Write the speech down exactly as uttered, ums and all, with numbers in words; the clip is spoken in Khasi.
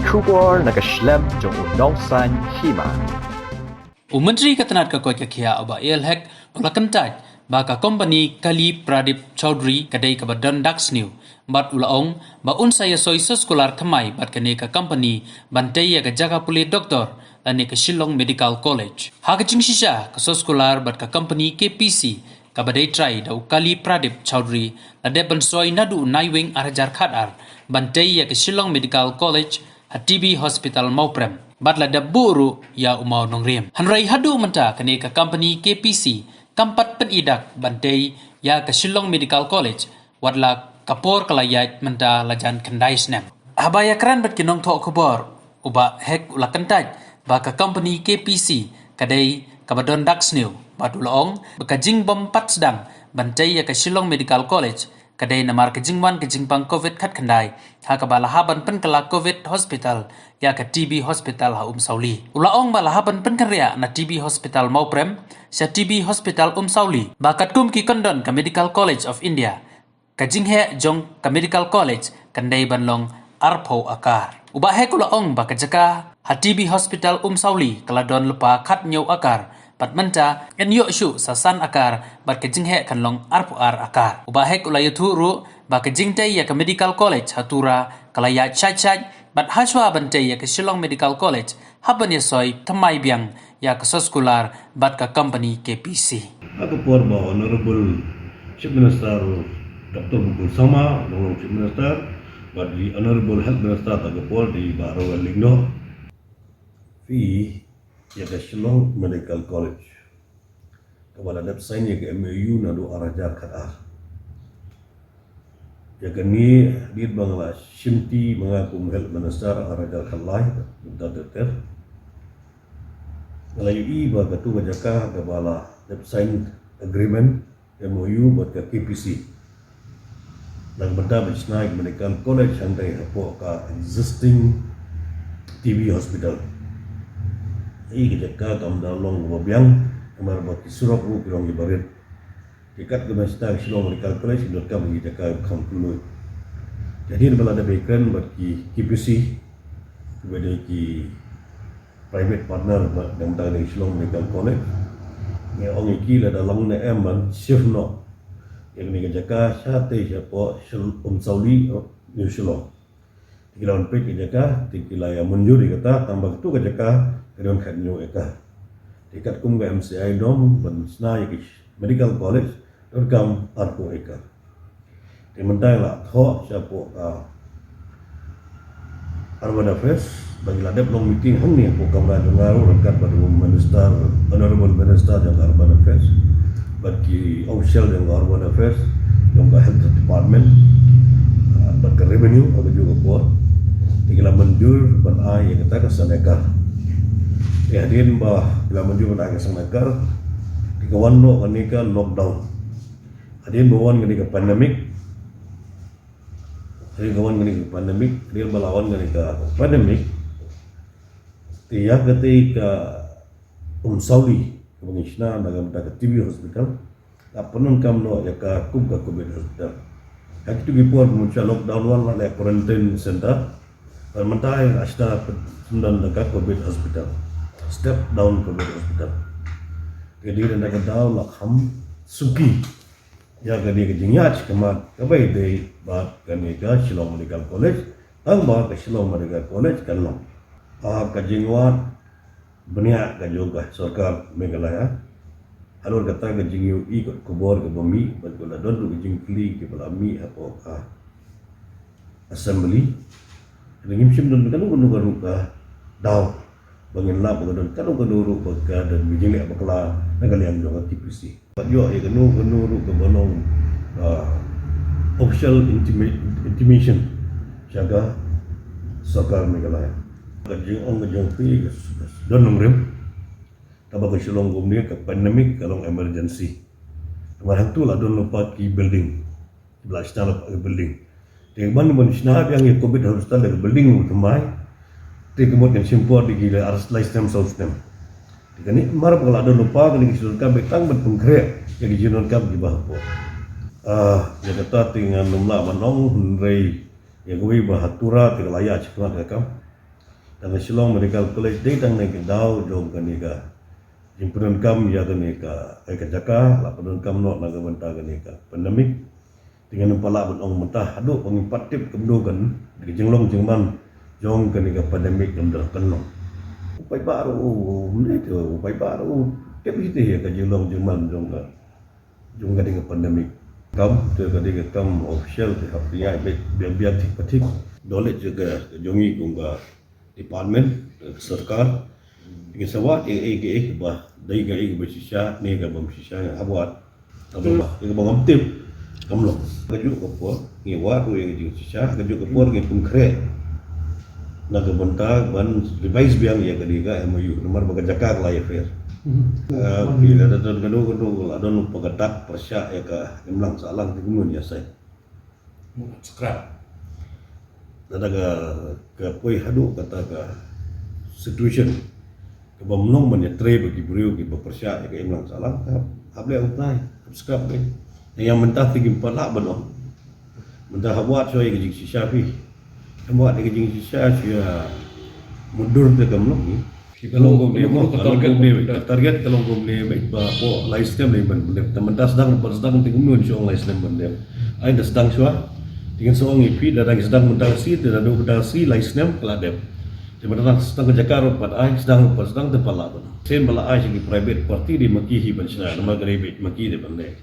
Khubor na ka shlem jong u nongsan hima. U Myntri ka tnat ka koit ka khiah u Bah A L Hek u la kyntait ba ka kompani Kali Pradip Chowdhury ka dei kaba don dak sniew, bad u la ong ba un sa ïasoi soskular thymmai bad kane ka kompani ban tei ïa ka jaka pule doktor lane ka Shillong Medical College. Ha ka jingshisha ka soskular bad ka kompani K P C kaba dei trai da u Kali Pradip Chowdhury la dep ban soi naduh u Naiwieng ar hajar khatar ban tei ïa ka Shillong Medical College ha T B Hospital Mawprem, bad la dep buh ruh ïa u Mawnongrim. Hynrei haduh mynta kane ka kompani K P C kam pat pyni dak ban tei ïa ka Shillong Medical College, wat la ka por ka la ïaid mynta la jan khyndai snem. Haba ïakren bad ki nongthoh khubor, u Bah Hek u la kyntait ba ka kompani K P C ka dei kaba don dak sniew, bad u la ong ba ka jingbym pat sdang ban tei ïa ka Shillong Medical College ka dei namar ka jingwan ka jingpang Covid khatkhyndai, ha kaba la hap ban pynkylla Covid Hospital ïa ka T B Hospital ha Umsawli. U la ong ba la hap ban pynkynriah na T B Hospital Mawprem sha T B Hospital Umsawli, ba katkum ki kyndon ka Medical College of India, ka jingheh jong ka Medical College kan dei ban long arphew akar. U Bah Hek u la ong ba ka jaka ha T B Hospital Umsawli ka la don lypa khathynñiew akar, bad mynta kan ïoh shuh sa san akar, bad ka jingheh kan long arphew ar akar. U Bah Hek u la ïathuh ruh ba ka jingtei ïa ka Medical College ha Tura ka la ïaid shait shait, bad hashwa ban tei ïa ka Shillong Medical College, hap ban ïasoi thymmai biang ïa ka soskular bad ka kompani K P C. Ha ka por ba Honorable Chief Minister Doctor Mukul Sangma, Honorable Chief Minister, bad the Honorable Health Minister ha ka por, the Bah Rawal Lyngdoh, phi ïa ka Shillong Medical College, kaba la dep sign ïa ka M O U naduh ar hajar khatar. Ïa kane dei ba nga la shimti ma nga kum Health Minister ar hajar khatlai, mynta ter ter. Nga la ïohi ba katu ka jaka kaba la dep sign agreement, M O U, bad ka K P C, nang mynta ban shna ïa ka Medical College hangtai hapoh ka existing T B Hospital. Ïa ka jaka kam da long kaba biang, namar ba ki surok ruh ki long kiba rit. Te katkum ban shna ka Shillong Medical College, ki donkam ïa ka jaka kham kylluid. Te hadien ba la dep ïakren bad ki K P C, kiba dei ki private partner ba, na ka bynta ka Shillong Medical College, ngi ong ïa ki lada long ne em ban shift noh ïa kane ka jaka shatei shapoh Shil-, Umsawli, New Shillong. Te ki la wan peit ïa ka jaka, te ki la ïa mynjur ïa kata, tang ba katu ka jaka ka don khathynñiew acre. Te katkum ka M C I dom ban shna ïa ka Medical College, donkam arphew acre. Te mynta la thoh shapoh ka Urban Affairs, ba ngi la dep long meeting hangne hapoh kamra jong nga ruh ryngkat bad u Minister, Honorable Minister jong ka Urban Affairs, bad ki official jong ka Urban Affairs, jong ka Health Department, ah, bad ka Revenue, ha kajuh ka por. Te ki la mynjur ban ai ïa kata ka san acre. Te hadien ba ki la mynjur ban ai ka san acre, te ka wan noh kane ka lockdown. Hadien ba wan kane ka pandemic, hadien ba wan kane ka pandemic, hadien ba la wan kane ka pandemic, te ïa katei ka Umsawli, kaba ngi shna na ka bynta ka T B Hospital, la pyndonkam noh ïa ka kum ka Covid Hospital. Ha kitu ki por mynta lockdown wan la leh quarantine center, bad mynta la shna pyndonkam da ka Covid Hospital, step down Covid Hospital. Te dei na ka daw la kham suki ïa kane ka jingïaid khmat kaba ïadei bad kane ka Shillong Medical College, tang ba ka Shillong Medical College kan long, ah, ka jingwad bniah ka jong ka sorkar Meghalaya. Halor kata ka jingïohi ka khubor kaba mih, bad ka la don ruh ka jingkylli kaba la mih hapoh ka Assembly. Te ngim shym don kano kano ka ruh ka daw ba ngin lap ba ka don kano kano ruh ba ka don ka jingleh bakla na ka liang jong ka T B C. Bad ïoh ïa kano kano ruh kaba long, ah, official intima-, intimation sha ka sorkar Meghalaya. Ka jingong ka jong phi ka s-, ka s-, don nongrim. Kaba ka Shillong kumne ka pandemic ka long emergency. Namar hangtu la don lypa ki building, ba la shna lypa ki building. Te ban ban shna biang ïa Covid Hospital da ka building thymmai, te ka mut kan shim por da ki lai ar, lai snem saw snem. Te kane namar ba ka la don lypa, kane ka shu donkam beit tang ban pynkhreh ïa ki jingdonkam kiba hapoh. Ah, ïa kata te ngan ym lah ban ong, hynrei ïa kawei ba ha Tura te ka la ïaid shakhmat ka kam. Tang ka Shillong Medical College dei tang ne ka daw jong kane ka jingpyndonkam ïa kane ka, eh, ka jaka la pyndonkam noh na ka bynta kane ka pandemic. Te ngan ym pat lah ban ong mynta haduh ba ngim pat tip kumno kan ka jinglong jingman jong kane ka pandemic kan da kan long. U paidbah ruh u, u, ne te u paidbah ruh u tip hi te ïa ka jinglong jingman jong ka, jong kane ka pandemic. Kam te kane ka kam official te hap ïa biang biang thik pathik. Dole jong ka, jong ngi kum ka department, eh, sorkar. Ngi sa wad ïa kaei kaei ba dei kaei ba shisha ne ka bym shisha, ngi hap wad. Haba ba ïa kaba ngam tip kam long. Kajuh ka por ngi wad ruh ïa ka jingshisha, kajuh ka por ngi pynkhreh na ka bynta ban revise biang ïa kane ka M O U namar ba ka jaka ka la ïapher. Eh, phi la da don kano kano la don ba ka dak pyrshah ïa ka imlang sahlang te kumno ngi ïa sign. Scrap. Lada ka, ka poi haduh kata ka situation kaba ym long ban ïatrei bad ki briew kiba pyrshah ïa ka imlang sahlang, hap, hap leh kumtai, hap scrap dei. Ïa mynta te ngim pat lah ban ong. Mynta hap wad shuwa ïa ka jingshisha phi. Hap wad ïa ka jingshisha shuwa, mutdur te kam long hi. Ka long kumne mo, ka long kumne, ka target ka long kumne ba, ba, ba lai snem lei ban dep. Te mynta sdang, ba sdang te kumno ngi shu ong lai snem ban dep. Ai da sdang shuwa. Te ngan sa ong ïa phi, lada ngi sdang mynta ka sngi, te lada mynta ka sngi lai snem ka la dep. Te mynta sdang ka jaka ruh pat ai, sdang ruh pat sdang te pat lah ban. Sien ba la ai sha ki private party dei ma ki hi ban shna, namar ka dei beit ma ki dei ban leh.